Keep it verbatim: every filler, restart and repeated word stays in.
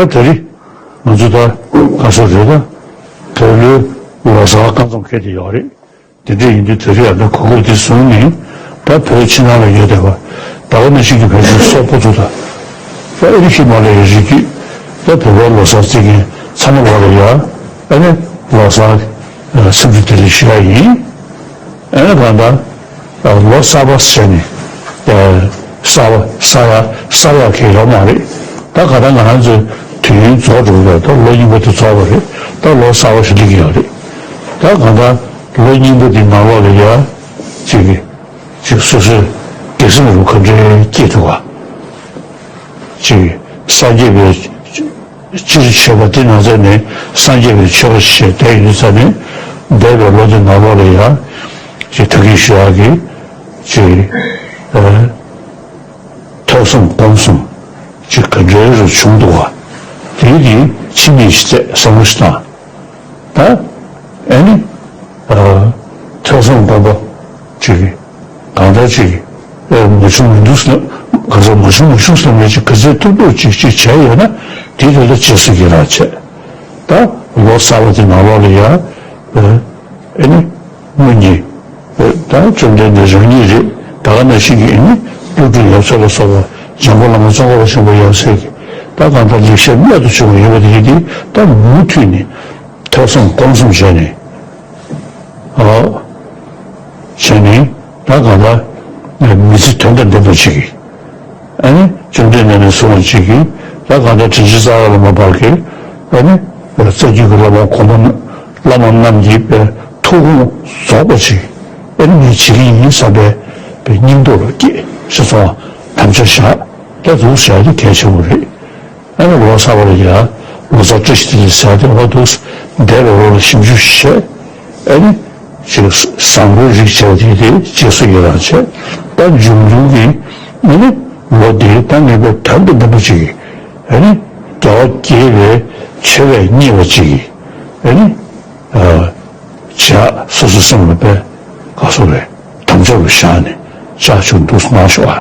ད་དེ་རིང་ང་ཚོ་ད་ག་ཚོད་རེད། ད་བོད་ལོའི་ལོ་གསར་སྐབས་མཚམས་འཁེལ་བསྡད་ཡོད་རེད། དེ་འདྲ་ཡིན་དུས་དེ་རིང་ཡང་ད་གོ་སྐབས་འདི་བཟུང་ནས་ད་བོད་ཕྱི་ནང་ལ་ཡོད་བསྡད་པ་ད་ག་ནང་བཞིན་གྱི་བོད་ཀྱི་སོག་པོ་ཚོ་དང་། ད་ཨ་རི་ཧི་མ་ལ་ཡའི་རི་རྒྱུད། ད་བོད་པ་ལོ་གསར་བརྩི་མཁན་ཚང་མ་ལོག་ལ་ཡ། ཨ་ནི་ལོ་གསར་ཨ་འཚམས་འདྲི་བདེ་ལེགས་ཞུ་ཡ་ཡིན། ཨ་ནི་གང་ལྟར་ལོ་གསར་པ་ཟེར་ནས་ཨ་གསར་པ་གསར་ཡ་གསར་ཡ་གི་ཡོད་མ་རེད། ད་ག་ད་ང་རང་ཚོའི་དུས་ཡུན་རྫོགས་འགྲོ་གི་རེད། ད་ལོ་རྙིང་པ་དེ་རྫོགས་པ་རེད། ད་ལོ་གསར་པ་ཞིག་སླེབས་ཀྱི་ཡོད་རེད། ད་གང་ལྟར་ལོ་རྙིང་པ་དེ་ནང་ལོགས་ལ་ཡ་ཅིག་གི་ཅིག་སོ་སོའི་དགེ་སེམས་རུ་ག་འདྲའི་སྐྱེས་འདུག་ག་ཅིག་སངས་རྒྱས་པའི་སྤྱིར་མཆོད་པ་དེ་ནང་ཚན་ནས་སངས་རྒྱས་པའི་མཆོད་པ་ཞེས་བསྡད་ཡོད་ཙང་ནས། འདས་པའི་ལོ་དེ་ནང་ལོགས་ལ་ཡང་ཅིག་ད་གིན་ཞུ་ཡག་གི་ཅིག་ཨ་ཐོས་བསམ་སྒོམ་གསུམ་ཅིག་ག་འདྲའི་རུ་བྱུང་འདུག་ག་དེའི་གི་ཕྱི་ཉིན་ཞིག་བཙལ་བསམ་བློ་ཞིག་བཏང་། ད་ཨ་ནི་ཨ་ཐོས་བསམ་སྒོམ་པ་ཅིག་གང་འདྲ་ཅིག་ཨ་མ་བྱུང་མི་འདུག་ཟེར་ན། ག་ཚོད་མ་བྱུང་མ་བྱུང་ཟེར་ན་ཅིག་ག་ཚོད་ཐུབ་ཐུབ་ཅིག་ཅིག་བྱས་ཡོད་ན་དེ་དེ་ལ་རྗེས་སུ་ཡི་རང་བྱས། ད་ལོ་གསར་པ་དེ་ནང་ལོགས་ལ་ཡ་ཨ་ཨ་ནི་དངོས་གཉེན་ཨ་ད་བཅོམ་ལྡན་འདས་རང་ཉིད་རེད། ད་ག་ནང་བཞིན་གྱི་ཨ་ནི་ཀླུ་སྒྲུབ་ཡབ་སྲས་ལ་སོགས་པ་འཇམ་མགོན་བླ་མ་ཙོང་ཁ་པ་ཆེན་པོ་ཡབ་སྲས་ཀྱི་ད་གང་ལྟར་ལེགས་བཤད་རྨད་དུ་བྱུང་བ་ཡོད་པ་དེ་ཡིན་ཏེ། ད་མུ་མཐུད་ནས་ཐོས་བསམ་སྒོམ་གསུམ་བྱས་ནས། ཨོ། བྱས་ནས་ད་གང་ལྟར་མི་ཚེ་དོན་དང་ལྡན་པ་ཅིག་གིས། ཨ་ནི་བཅོམ་ལྡན་འདས་ནས་བཟུང་བ་ཅིག་གིས་ད་གང་ལྟར་དྲིན་ཅན་རྩ་བ་ལ་མ་བབས་ཀྱི། ཨ་ནི་རྩ་རྒྱུད་ཀྱི་བླ་མ་གོང་མ་རྣམས་བླ་མ་རྣམས་ཀྱི་པའི་ཐུགས་དགོངས་རྫོགས་པ་ཅིག་ཨ་ནི་ངས་བྱེད་ཀྱི་ཡིན་བསམ་པའི་པའི་སྙིང་སྟོབས་ལ་སྐྱེས་ཞེས་སོགས་དམ་བཅའ་བཞག་ད་འདུག་བྱ་རྒྱུ་གལ་ཆེན་པོ་རེད། ཨ་ནི་ལོ་གསར་པ་ལ་ཡ་ལོ་གསར་བཀྲ་ཤིས་བདེ་ལེགས་ཟེར་ཏེ་འོ་འདུག་འདས་པའི་ལོ་ལ་ཞིབ་འཇུག་བྱས། ཨ་ནི་ཅིག་བཟང་པོའི་རིགས་བྱས་པ་དེ་དེ་རྗེས་སུ་ཡི་རང་བྱས། ད་འབྱུང་འགྱུར་གྱི་ཨ་ནི་ལོ་འདིའི་ད་ངེས་པའི་དོན་དང་ལྡན་པ་ཅིག་གིས་ཨ་ནི་རྒྱལ་བ་དགྱེས་པའི་མཆོད་པས་མཉེས་པ་ཅིག་གིས་ཨ་ནི་ཨ་བྱས། སོ་སོའི་སེམས་ལ་དཔེ་ག་སོ་རེད། དམ་བཅའ་རུ་བཞག་ནས་ཕྱག་མཆོད་འདུག་གནང་ཤོག་ཨ།